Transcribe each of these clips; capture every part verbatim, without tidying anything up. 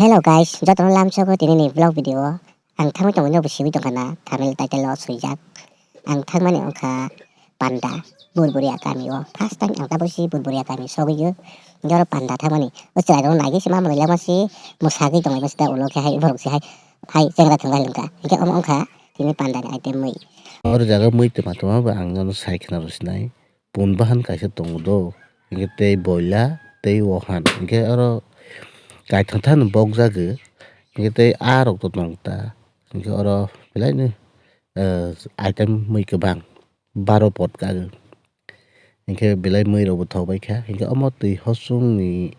Hello guys, jotono lamsogo tini ni vlog video o. Ang thangwi tongwi nobo siwi tongkha na, thumbnail title o swijak. Ang thangmani wngkha Panda, Burburia kami o. First time ang tabuk si Burburia kami sogwi o. Hingke oro Panda thangmani. O chwrai rok naigwi se ma manwi langma se mwsagwi tonglaima se da ulo khe hai borok se hai, hai chengra thwngla lwngkha. Hingke omo wngkha tini Panda ni item mwi. Oro jaga mwi twma twma bo ang nono sai khna rw sinai. Pun bahan kaisa tongo do, hingke tei boila tei wohan, hingke oro kaithang thani bokjagwi, hingke tei a rok to tong ta, hingke oro belai no, eh, item mui kwbang baro pot kagwi, hingke belai mui rok bo thok bai kha, hingke omo twi hosung ni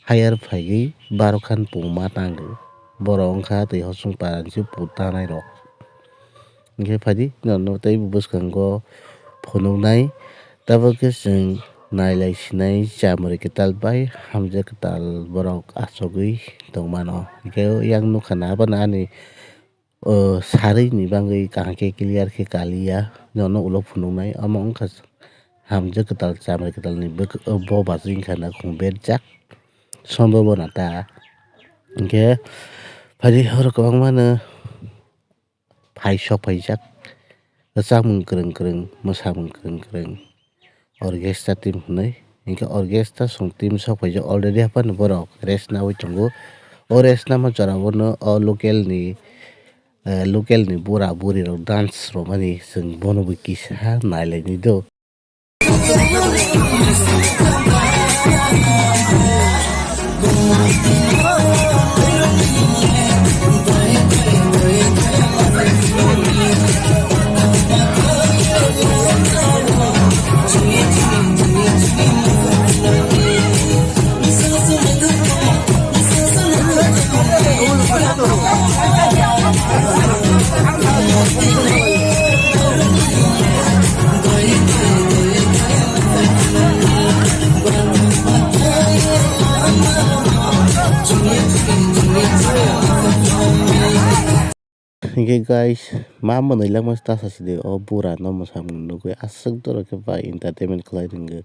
hire phaigwi baro khan pungma tango. Borok wngkha twi hosung paran se pung tanai rok. Hingke phaidi norok tei bwskango phunuknai. Tabuk khe chwng nailai sinai chamari kwtal bai hamjak kwtal borok achugwi tongmano. Hingke yang nukha na abono ani, o, sarwi ni bagwi kaham khe clear khe kaliya. Nono ulo phunuknai omo wngkha hamjak kwtal chamari kwtal ni bwk-, o, bo bachwi wngkha na khum berjak. Sombobona ta. Hingke phaidi oro kwbangma no phai sok phaijak. Kwchangmung kwrwng kwrwng, mwsamung kwrwng kwrwng. Orchestra team hwnwi. Hingke orchestra song team sok phaijak already haphano borok rest naui tongo. O rest nama jora bono o local ni, eh, local ni bura buri rok dance romani chwng bono bo kisa nailainai do. Hingke guys, ma mwnwi langma tasa sidi o bura no mwsamung nugwi aswk doro khe bai entertainment khlai rwngwi.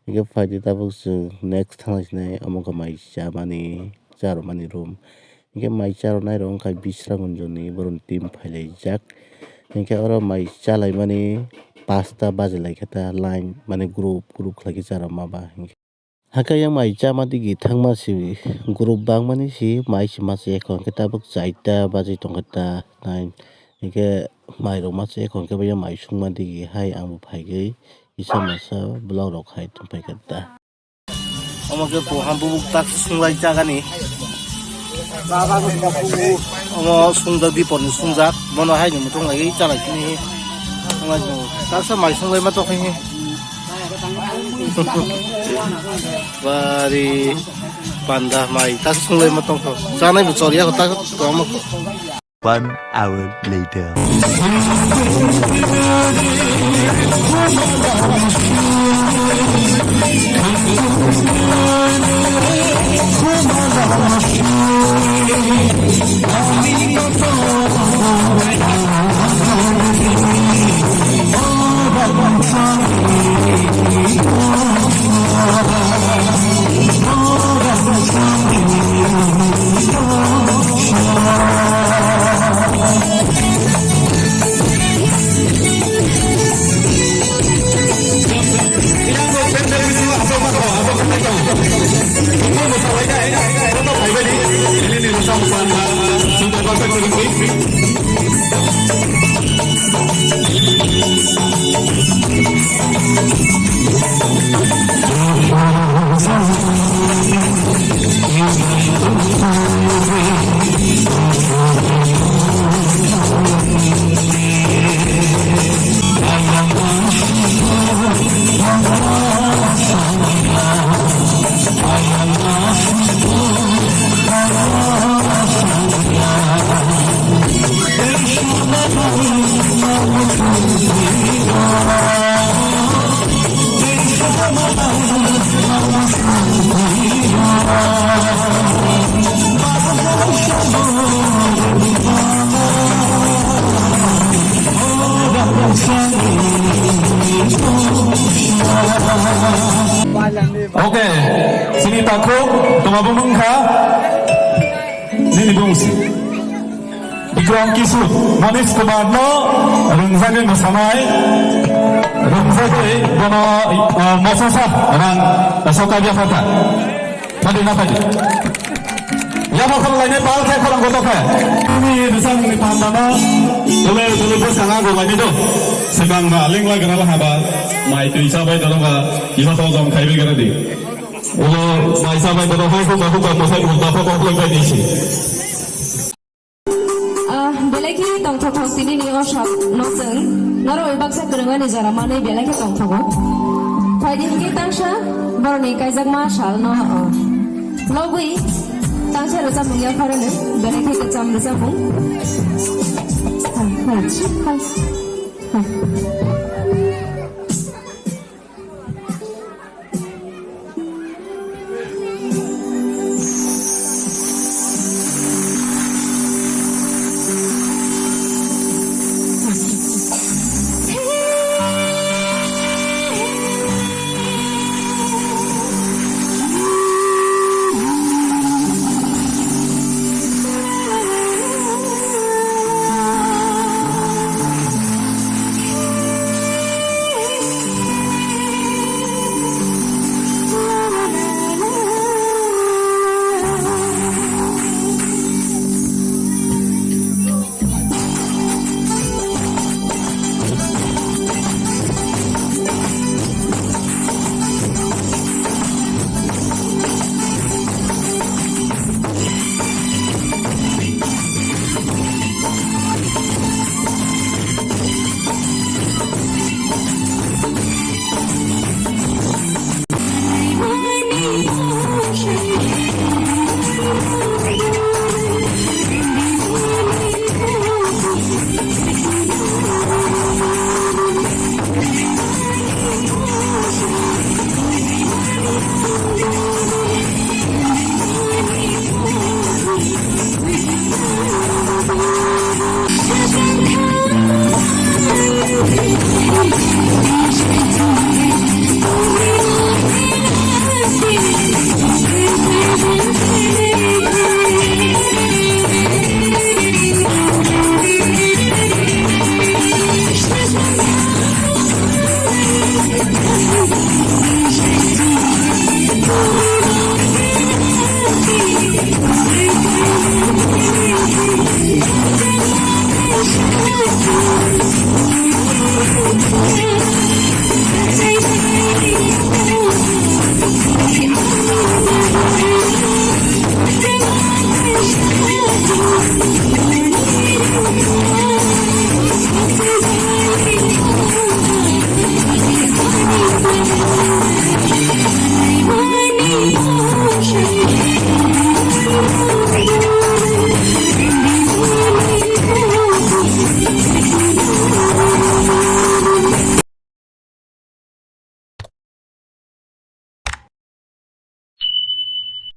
Hingke phaidi tabuk chwng next thangna sinai omo khe mai chamani, charwmani room. Hingke mai charwnai rok wngkha Bisramganj ni borok ni team phailaijak. Hingke oro mai chalaimani pasta bajilaikha ta line mane group group khlaikhe charwma ba hingke. Hakhe yang mai chama digi thangma si group bangmani si mai si masa ekho hingke tabuk chaita bajwi tongkha ta nine. Hingke mai rok masa ekho hingke bo yang mai sungma digi hai ang bo phaigwi kisa masa vlog rok khai tongphaikha ta. Omo khe poham bubuk tak sunglai jagani. Omo sungjak, dipor ni sungjak. Bono hai ni muthung lai chalai sini. Taksa mai sunglai ma tokhe. Bari panda mai tak sunglai ma tokho. Chanai bo choriya ko tak ko omo ko. One hour later. Okay, sini takhuk, tongabo mungkha. Nini bung si. Bikram Kishore, Manish Kumar no rwngjagwi mwsanai, rwngjagwi bono, ah, mososa rang, ah, soka bia phata. Phadi na phadi. Yapha khol lainai pal khe khorang kotor khe. Nini rwchapmungni panda no dole dole bwskango go lainai do. Swkang ba aling la gra la haba. Mai twi sa bai dolo ba. Ima to jom khai bai gra di. Ulo mai sa bai dolo hai ko ba ko ba mo sai ulta ko ko ko di si. Ah, belai khe tongthok thok tini ni o sal no chwng norok bai baksa kwrwngmani jora manwi belai khe tongthogo. Phaidi hinkhe tangsa borokni kaijakma sal no, ah, logwi tangsa rwchapmung ya pharo no belai khe kwcham rwchapmung. Hai, hai, hai. Hai.